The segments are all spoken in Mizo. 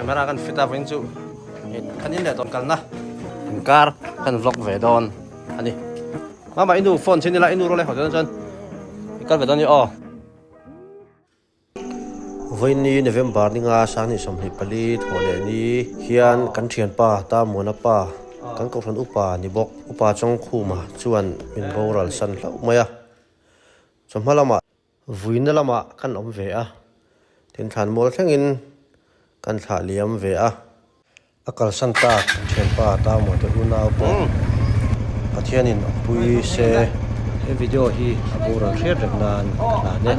Camera kan fit a vawiin chu kan in leh dawn kalna inkar kan vlog ve dawn a ni. Mama i nu phone chhin ila i nu rawlai haw dawn chuan i kal ve dawn ni aw. Vawiin ni November ninga 2024 thawh leh ni hian kan thianpa Tamuana pa kan kohhran upa ni bawk Upa Chawngkhuma chuan min boral san hlauh mai a. Chawhma lamah Vuina lamah kan awm ve a, tin thlan mual thlengin kan thlah liam ve a. A kalsan tak kan thianpa Tamuate unau pawh Pathianin awmpui se. He video hi a boral hriat reng nan ka hlan e.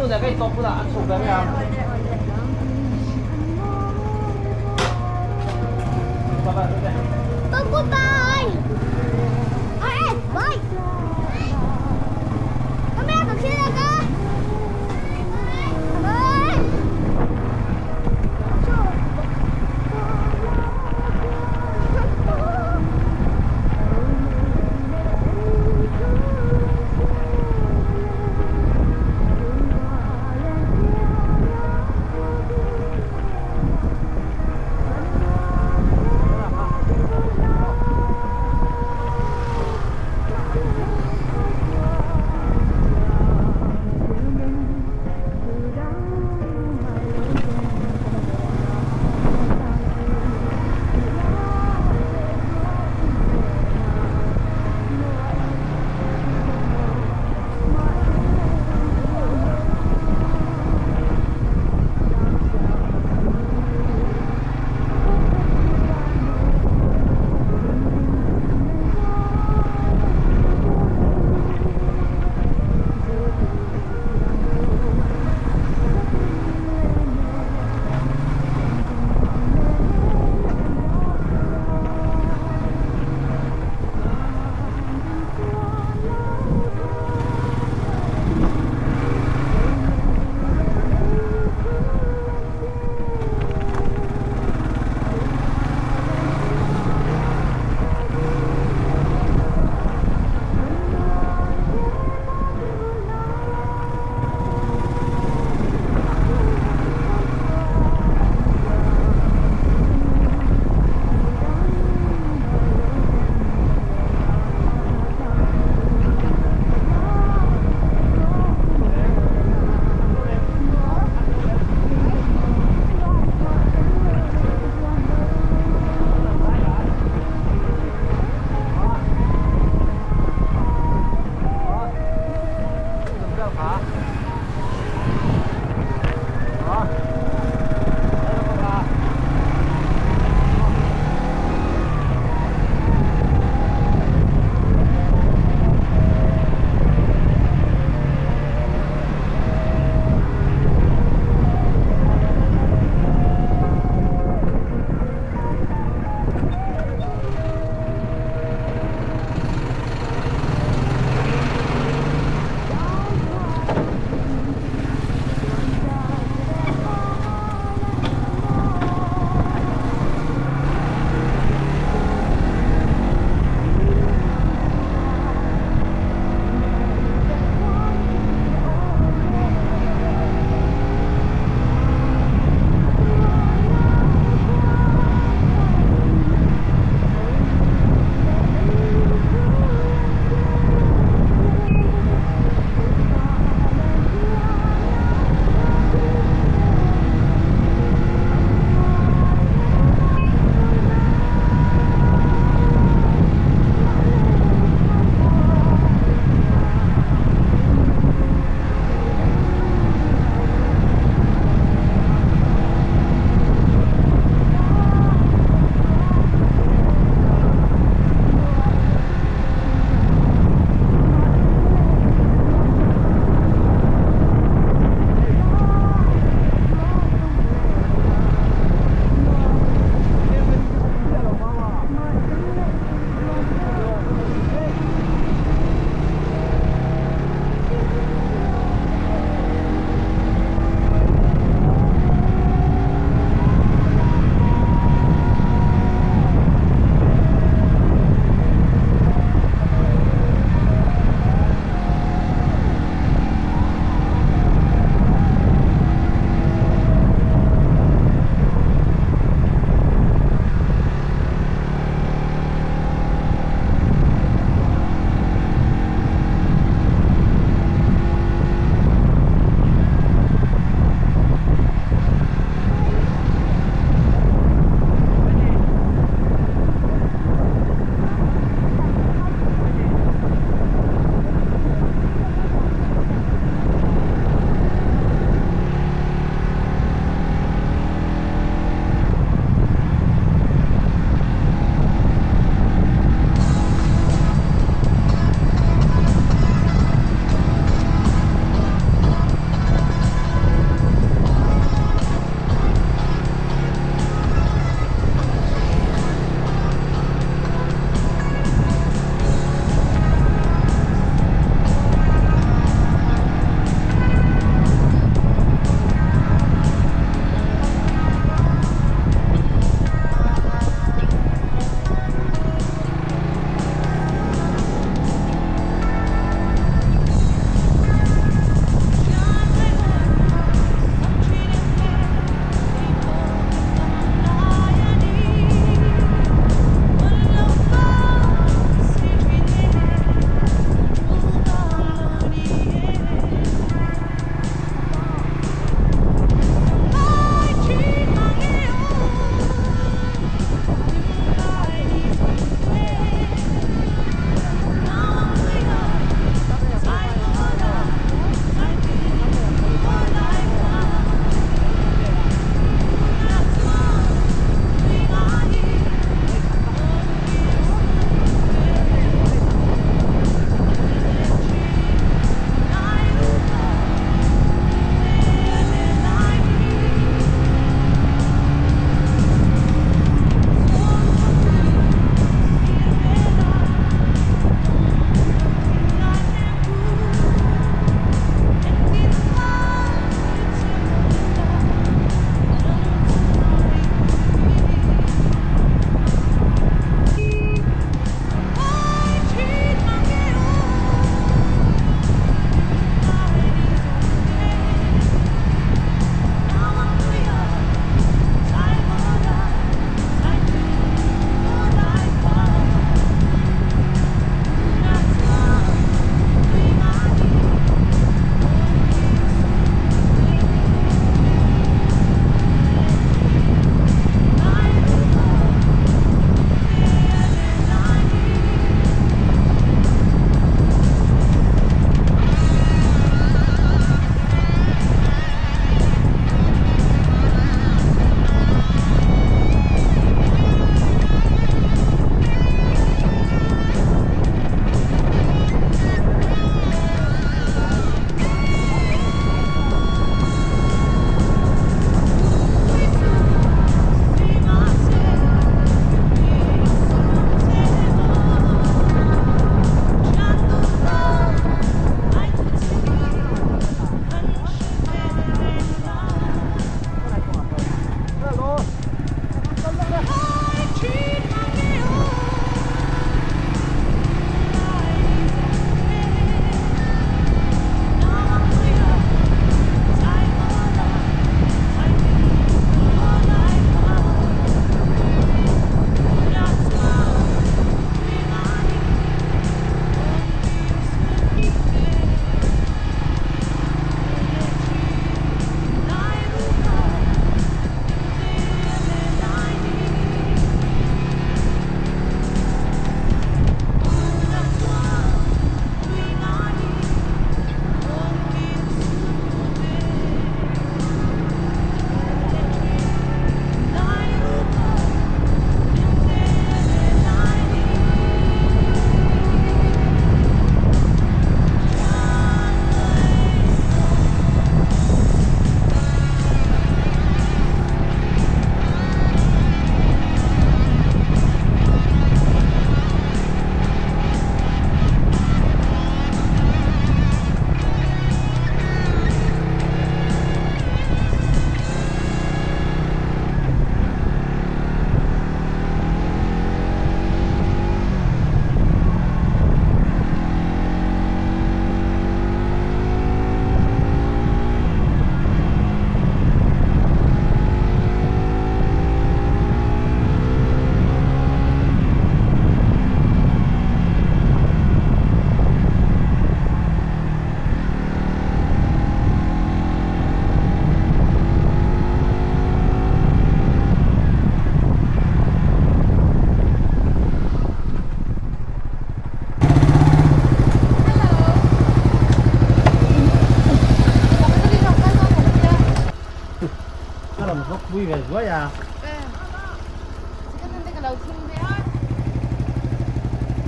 ve zuai a.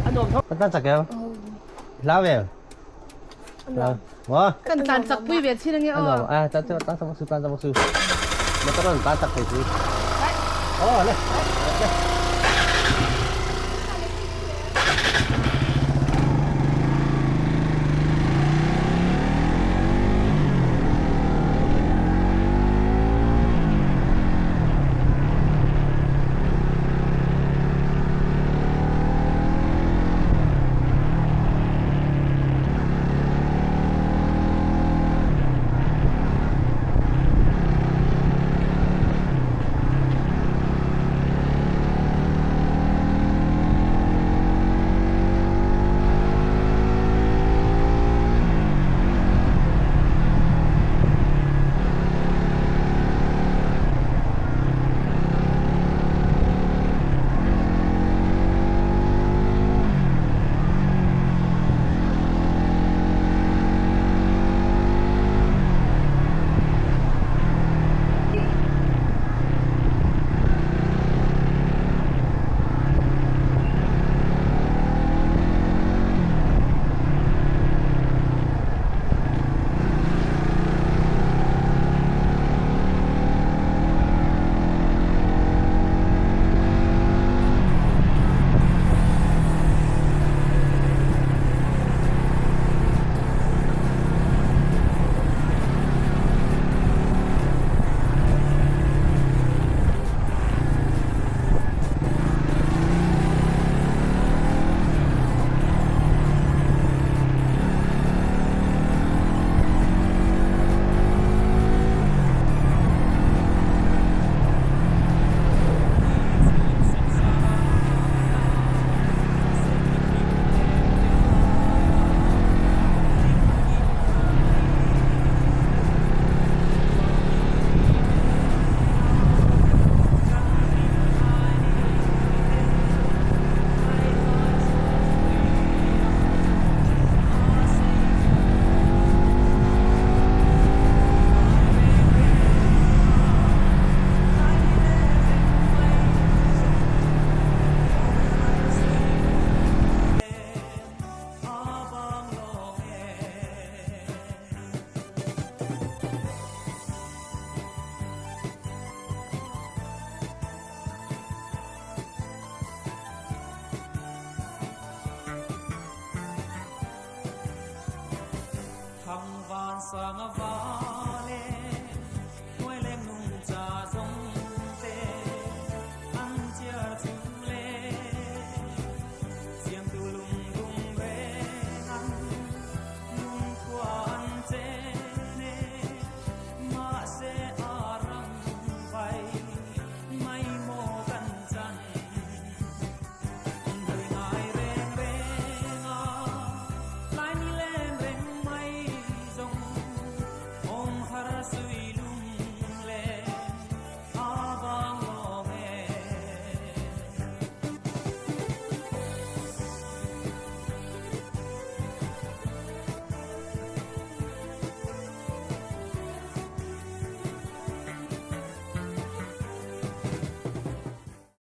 A nuam tho. Kan tlan chak em? Hlau em? Maw? Kan tlan chak pui ve chin ange aw. A nuam a, tlan tlan chak bawk su, tlan chak bawk su. Motor an tlan chak thei si. Aw le.